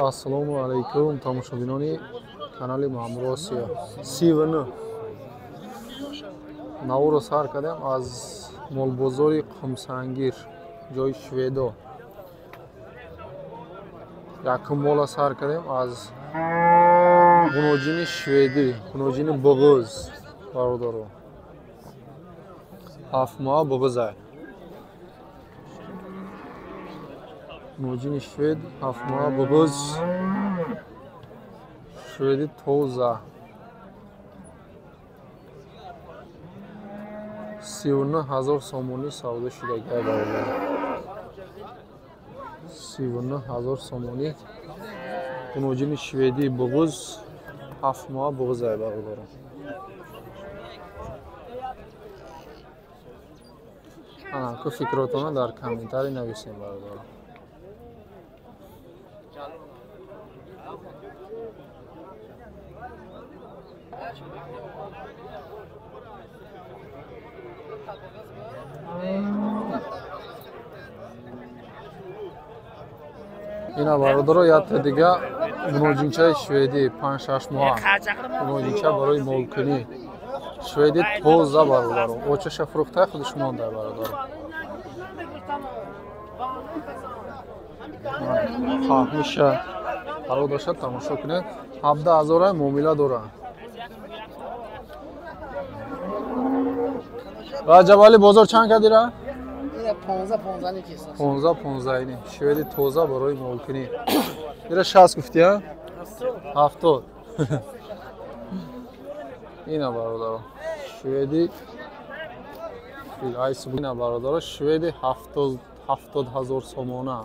Ассалому алайкум, тамошобинони канали Маъмур Осиё. 39 наворо сар кардем аз молбозори Қумсангир, ҷои шведо. Якум мола сар кардем аз ғуноҷини шведӣ, ғуноҷини буғуз, бародаро. 7 моҳа буғузай. Ғуноҷини швед, 7 моҳа буғуз, шведи тоза. 39 000 сомонӣ савдо шудагиай, бародар. 39 000 сомонӣ ғуноҷини шведии буғуз, 7 моҳа буғузай, бародаро. Ку фикротона дар комментарий нависем, бародаро. Ина, бародаро, якта дига ғуноҷинчаи шведӣ, 5-6 моҳа ғуноҷинча барои молкунӣ, шведи тоза, бародаро. Очаша фурӯхтай, худаш монда, бародаро. Фаҳмиша қарор дошта тамошо кунед. 17 000-а муомила дора. Раҷабали, бозор чанд кардира? 15 15 ини шведи тоза барои молкунӣ. Ира 60 гуфти, а? 70. Ина, бародаро, шведи ина, бародаро, шведи 70 000 сомона.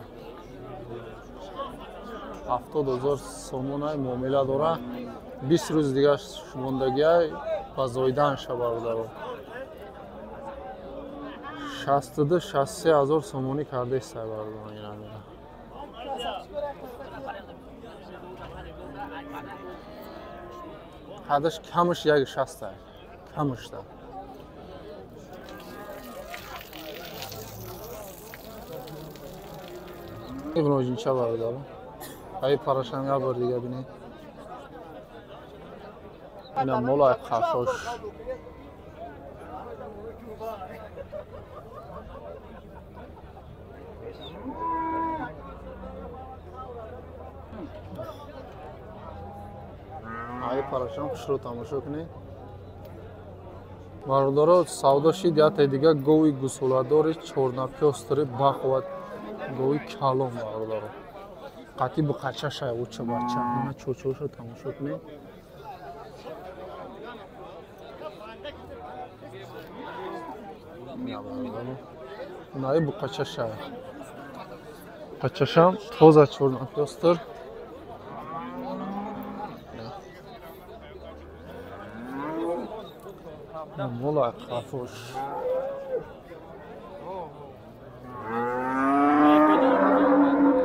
70 000 сомона муомила дора. 20 рӯз дига мондагиай ба зоиданша, бародаро. 62 63 ҳазор сомонӣ кардестай, бародаро, ина мера. Ҳадаш камаш як шастай. Камашда. Ғуноҷинча, бародаро. Ай парашам як бор дига бинед. Ина молай қафош. Ай парашам хушрӯ тамошо кунед. Бародаро, савдо шид яте дига гови гусоладори чорнапёстри бақувват, гови калон, бародаро. Қатъи буқачашай, уча бача. Ина чочоша тамошо кунед. Наи буқачашай. Қачашам тоза чорнапёстр. Мола қафош.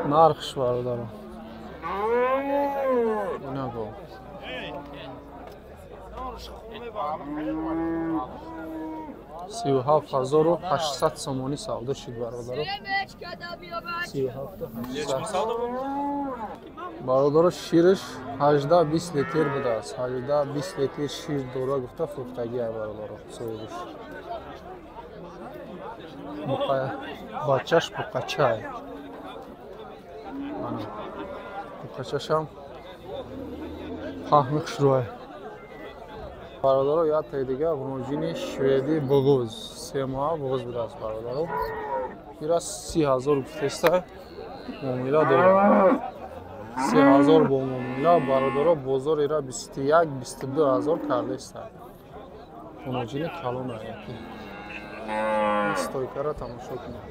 Нархш, бародаро. Ина го. 37 800 сомонӣ савдо шид, бародаро. 37 800. Бародаро, шираш 18-20 литр будааст. 18-20 литр шир дора гуфта фурӯхтагиай, бародаро, соҳибаш. Бачаш буқачай. Буқачашам паҳми хушрӯай. Бародаро, яктаи дига ғуноҷини шведи буғуз, 3 моҳа буғуз будааст, бародаро. Ира 30 000 гуфтеста, муомила дорад. 30 000 бо муомила, бародаро, бозор ира 21 22 ҳазор кардеста. Ғуноҷини калона яки. Стойкара тамошо кунед.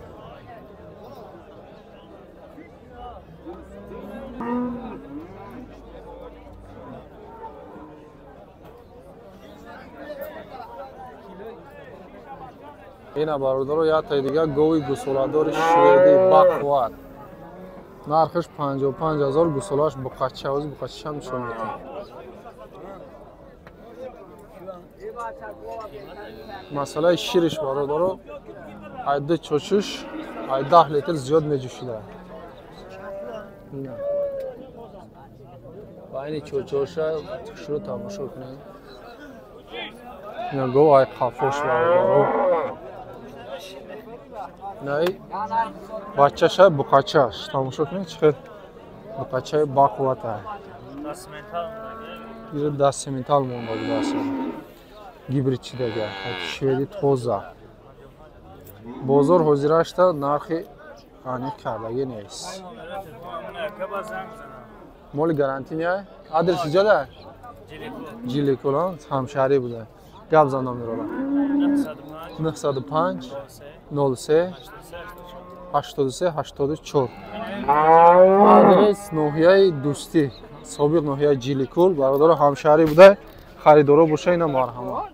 Ина, бародаро, яктаи дига гови гусоладори шведӣ бақувват. Нархаш 55 000, гусолааш буқача, ози буқачашам нишон медиҳам. Масъалаи шириш, бародаро, ай ду чочуш ай 10 литр зиёд меҷӯшида. Ина. Байни чочоша шурӯъ тамошо кунед. Ина гов ай қафош бародаро. Най бачаша буқачаш тамошо кунед чӣ хел буқачаи бақуввата. Ира даст сементал монда будааст. Гибрид чидага, шведи тоза. Бозор ҳозирашта нархи аниқ кардагӣ нест. Моли гарантӣ не? Адрес иҷода? Ҷилекул, ҳамшаҳрӣ буда. Гап зан номерола. 905 03 83 84. Адрес ноҳияи Дӯстӣ, собиқ ноҳияи Ҷилекул. Бародаро ҳамшаҳрӣ буда, харидоро боша ина марҳамат.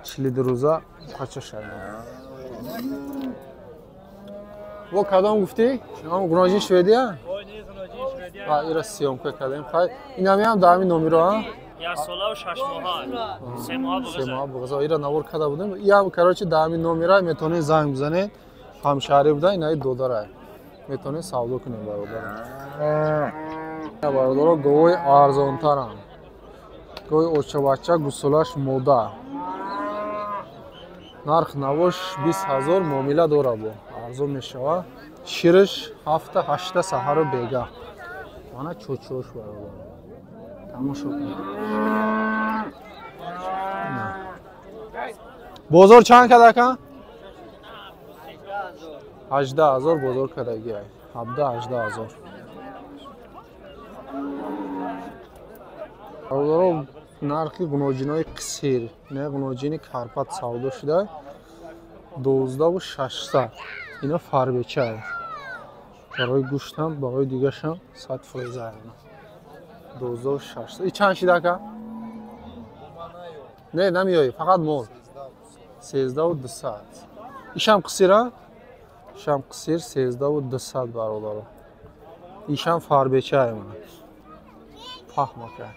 42 рӯза қача шай. Во кадом гуфтӣ? Ам гуноҷи шведия? А ира съёмка кардем. Хай, инамиам дар ҳамин номеро, а? Як сола 6 моҳа. 3 моҳа буғза. 3 моҳа буғза. Ира навор карда будем. Иам короче дар ҳамин номера метавонед занг бизанед. Ҳамшаҳрӣ буда, инаи додарай. Метавонед савдо кунед бародаро. Бародаро говои арзонтарам. Гови очабача гусолаш мода. Нарх навош 20 000 муомила дора бо. Арзон мешава. Шириш 7-8 саҳару бега. Мана чочош бародаро. Тамошо кунед. Бозор чанд кад ака? 18 000 бозор кадаги. 17-18 000. Бародаро нархи гуноҷинои қисир, не гуноҷини Карпат савдо шуда 12600. Ина фарбеча. Барои гӯштам, барои дигашам 100% ина. 12600. И чанд шида ака? Не, намеои, фақат мол. 13200. Ишам қисира? Ишам қисир 13200 бародаро. Ишам фарбеча ина. Паҳмака.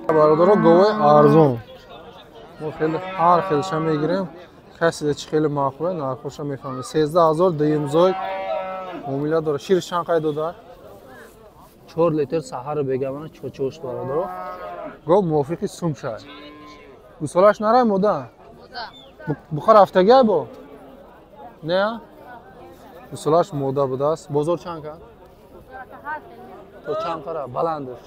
Бародаро говои арзон. Мо хеле ҳар хелша мегирем. Касе чӣ хеле маъқул аст, нархоша мефаҳмем. 13000 дуюмзой муомила дора. Шириш чанд қай дода? 4 литр саҳару бегамана чочош бародаро. Гов мувофиқи сум шай. Гусолаш нарай мода? Буха рафтагиай бо? Не? Гусолаш мода будааст. Бозор чанд кад? То чанд қара? Баландаш.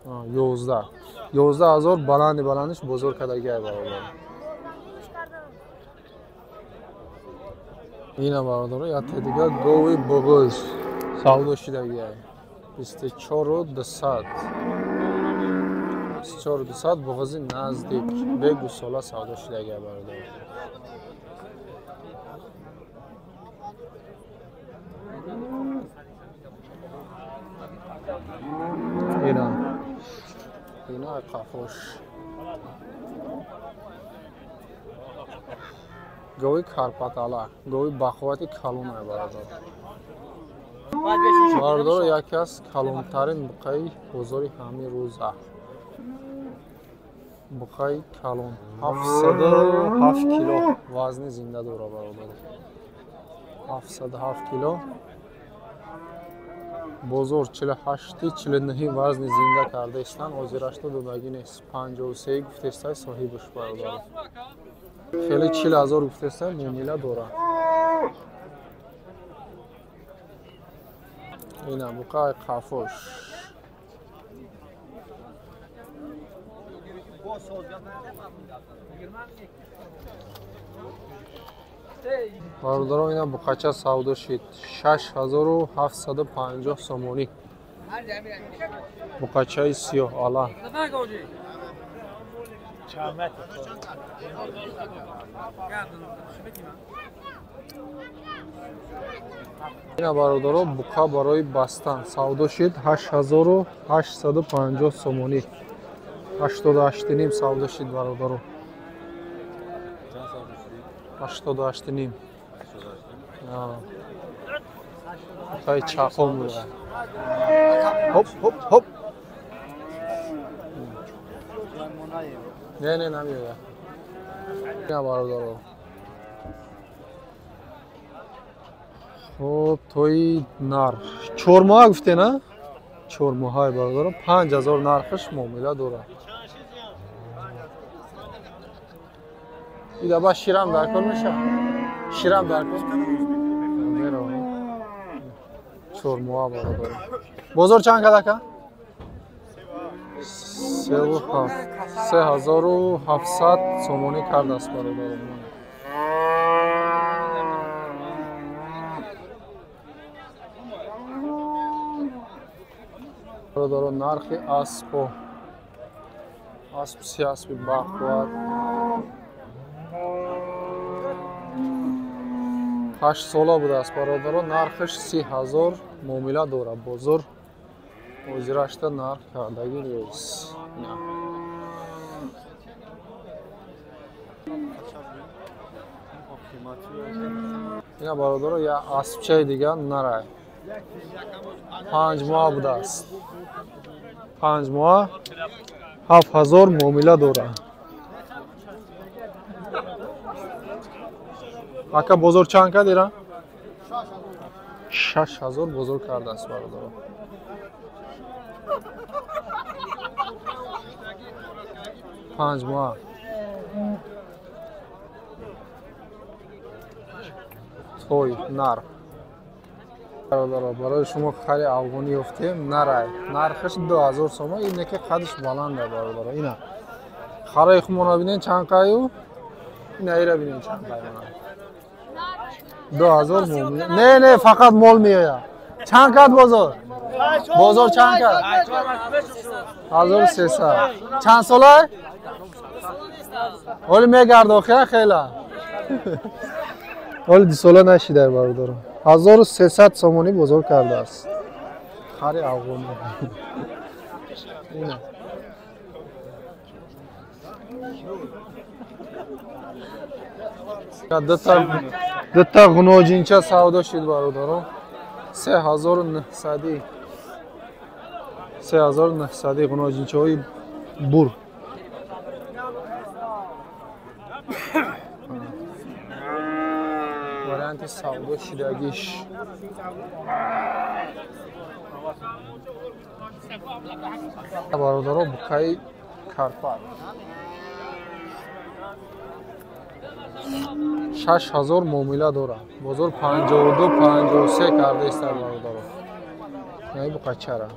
11. 11000 баланди баландиш бозор кардагиай бародар. Ина бародаро якта дигар гови буғуз савдо шидагиай. 24200. 24200 буғузи наздик бе гусола савдо шидагиай бародар. Ина. Ина қафош. Гови Карпатала, гови бақуввати калонай бародар. Бародар яке аз калонтарин буқаи бозори ҳамин рӯза. Буқаи калон 707 кило вазни зинда дора бародар. 707 кило. Бозор 48-49 вазни зинда карда истан, озирашта додагӣ нест. 53 гуфтестай соҳибаш бародар. Хеле 40000 гуфтестай муомила дора. Ина буқаи қафош. Бародарон ина буқача савдо шид 6750 сомонӣ. Буқачаи сиёҳ ала. Ина бародаро буқа барои бастан савдо шид 8850 сомонӣ. 88,5 савдо шид бародаро. 88,5. Буқаи чақон буда. Хоп, хоп, хоп. Не, не, намеояд. Ина бародаро. Хуб, тои нар. 4 моҳа гуфте, на? 4 моҳаи бародаро, 5000 нархаш муомила дорад. Ида ба ширам дар кор меша? Ширам дар кор? Меравам. 4 моҳа бародаро. Бозор чанд кад ака? 3700 сомонӣ кардааст бародаро. Бародаро, нархи аспо. Асп си аспи бахват. 8 сола будааст бародаро, нархаш 30000 муомила дорад. Бозор ҳозирашта нарх кардагӣ нест. Ина бародаро, я аспчаи дигар нарай. 5 моҳ будааст. 5 моҳ 7000 муомила дорад. Ака бозор чанд кад ира? 6000 бозор кардааст бародаро. 5 моҳ. Той нар. Бародаро, барои шумо хари афғонӣ ёфтем, нарай. Нархаш 2000 сомон, ин неке қадаш баланда бародаро. Ина. Хараи хумона бинен чанд қаю? Ина ира бинен чанд қаю. 2000 муомила. Не, не, фақат мол меояд. Чанд кад бозор? Бозор чанд кад? 1300. Чанд сола? Ҳоли мегардохия хела. Ҳоли 2 сола нашидай бародаро. 1300 сомонӣ бозор кардааст. Хари афғонӣ. Ина. Дута ғуноҷинча савдо шид бародаро. 3900. 3900 ғуноҷинчаҳои бур. Варианти савдо шидагиш. Бародаро, букаи карпат. 6000 муомила дорад. Бозор 52 53 кардааст бародаро. Ин буқачара.